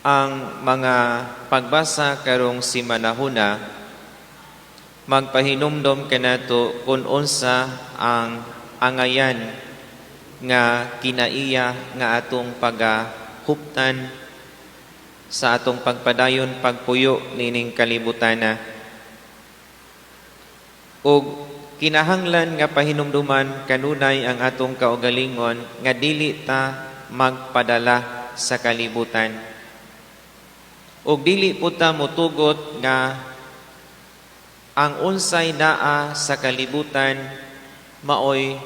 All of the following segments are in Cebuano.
Ang mga pagbasa karong simanahuna magpahinumdom kanato kung unsa ang angayan nga kinaiya nga atong pagahuptan sa atong pagpadayon pagpuyo nining kalibutana. Ug kinahanglan nga pahinumduman kanunay ang atong kaugalingon nga dili ta magpadala sa kalibutan. Ug dili pud ta motugot nga ang unsay naa sa kalibutan maoy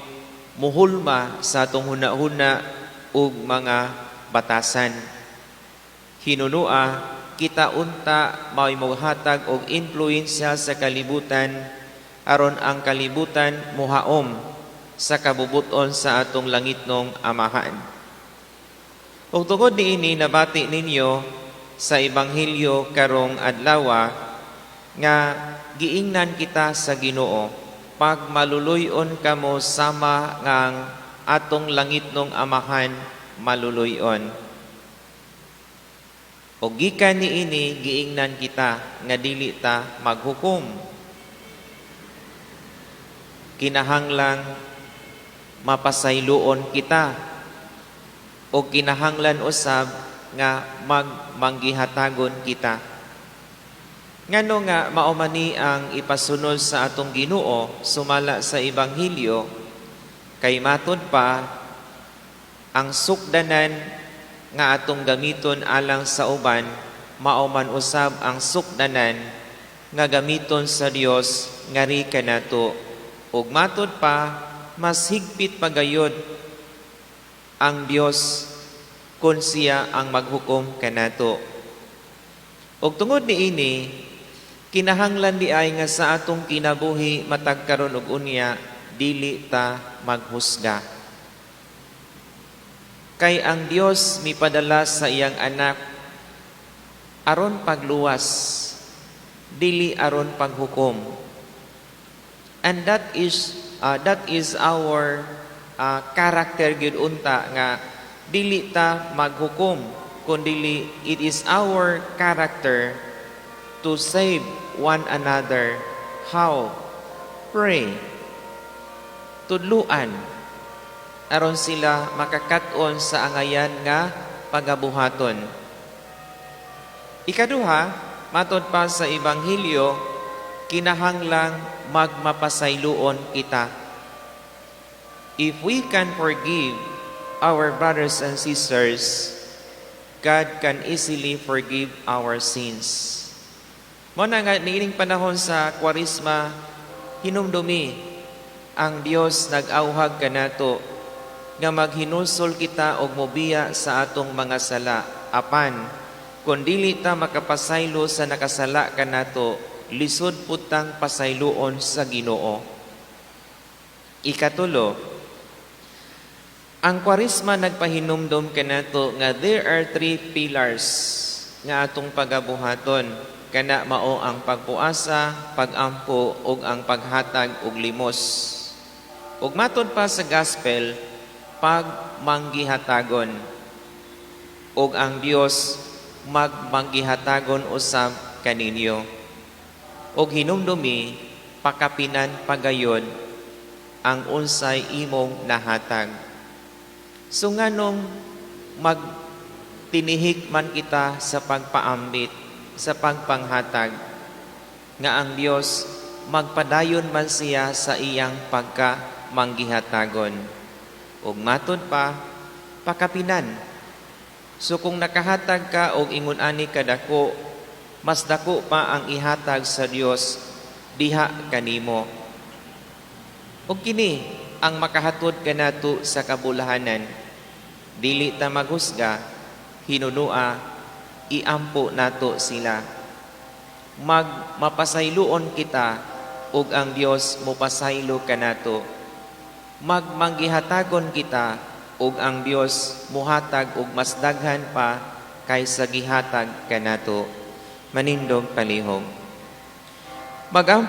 muhulma sa atong hunahuna ug mga batasan. Hinunua, kita unta maoy mohatag og impluwensya sa kalibutan aron ang kalibutan muhaom sa kabubuton sa atong langitnong Amahan. Ug tungod niini, nabati ninyo sa Ebanghelyo karong adlaw nga giingnan kita sa Ginoo, "Pag maluluy-on kamo sama nga ang atong langitnong Amahan maluluy-on." O gikan niini, giingnan kita nga dili ta maghukom. Kinahanglang mapasayloon kita o kinahanglan usab nga magmanggihatagon kita. Ngano nga mao man ni ang ipasunod sa atong Ginoo sumala sa Ebanghelyo? Kay matud pa, ang sukdanan nga atong gamiton alang sa uban mao man usab ang sukdanan nga gamiton sa Dios ngari kanato. Ug matud pa, mas higpit pagayod ang Dios kung siya ang maghukom kanato. Ug tungod niini, kinahanglan diay nga sa atong kinabuhi matag karon ug unya, dili ta maghusga. Kay ang Dios mipadala sa iyang anak aron pagluwas, dili aron paghukom. And that is our character gyud unta nga dili ta maghukom, kundili it is our character to save one another. How? Pray. Tudluan aron sila makakat-on sa angayan nga pagabuhaton. Ikaduha, matod pa sa Ebanghelyo, kinahanglang magmapasayloon kita. If we can forgive our brothers and sisters, God can easily forgive our sins. Mao na nga niining panahon sa Kwaresma, hinumdumi ang Dios nag-awhag kanato nga maghinulsol kita og mobiya sa atong mga sala. Apan kung dili ta makapasaylo sa nakasala kanato, lisod pud tang pasayloon sa Ginoo. Ikatulo, ang Kwaresma nagpahinumdom kanato nga there are three pillars nga atong pagabuhaton. Kana mao ang pagpuasa, pagampo ug ang paghatag og limos. Ug matod pa sa gospel, pagmanggihatagon. Ug ang Dios magmanggihatagon usab kaninyo. Ug hinumdumi, pakapinan pagayon ang unsay imong nahatag. So nganong magtinihik man kita sa pagpaambit, sa pagpanghatag, nga ang Dios magpadayon man siya sa iyang pagka manggihatagon? Ug matud pa, pakapinan. So kung nakahatag ka og ingon ani kadako, mas dako pa ang ihatag sa Dios diha kanimo. Ug kini ang makahatod kanato sa kabulahanan. Dili ta maghusga, hinunua iampo nato sila. Mag mapasayloon kita ug ang Dios mopasaylo kanato. Magmanggihatagon kita ug ang Dios muhatag og mas daghan pa kaysa gihatag kanato. Manindog palihog. Magampo.